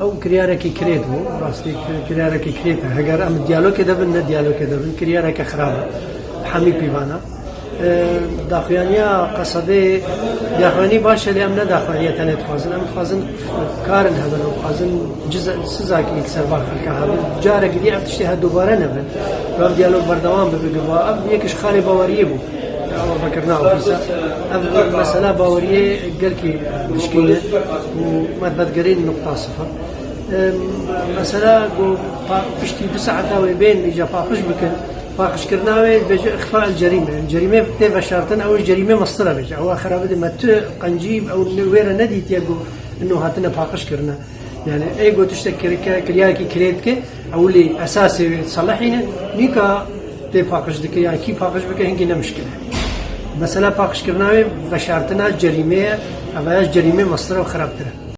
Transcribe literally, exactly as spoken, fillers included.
Ew kiryarekî kirêt bû, rastî kir-, kiryarekî kirêt e. Heger em diyalogê de bin, ne diyalogê de bin, kiryareke xirab e. Hemî pîvana. E, daxuyaniya qesedê, daxuyanî baş e, lê em ne daxuyaniya tenê dixwazin. Em dixwazin karin hebin, em dixwazin ciz-, sizakî li ser van xelka hebin. Carek dî ev tiştê her dubare nebin. Ev diyalog berdewam bibe, giva ev yek ji xalê baweriyê bû. Ava vekirina ofîsa. Ev mesela baweriyê gelkî dişkîne û me vedgerîn nuqta sifir. Em, mesela ku pa-, piştî du saeta wê bên îca paqij bikin. Paqijkirina wê dibêje îxfa el cerîme. Cerîme tê veşartin, ew cerîme mestir e bêje. Ew xera bide me tu qencî ew ne-, wê re nedîtiye ku ino hatine paqijkirine. Yani ê ku tiştek kir-, ke-, kiryayekî kirê dike, ew lê esasê wê selehîne, nîka tê paqij dike, yani kî paqij bike, hingî ne mişkil e. Mesela paqijkirina wê veşartina cerîme ye, ev ya cerîme mestir e û xerabtir e.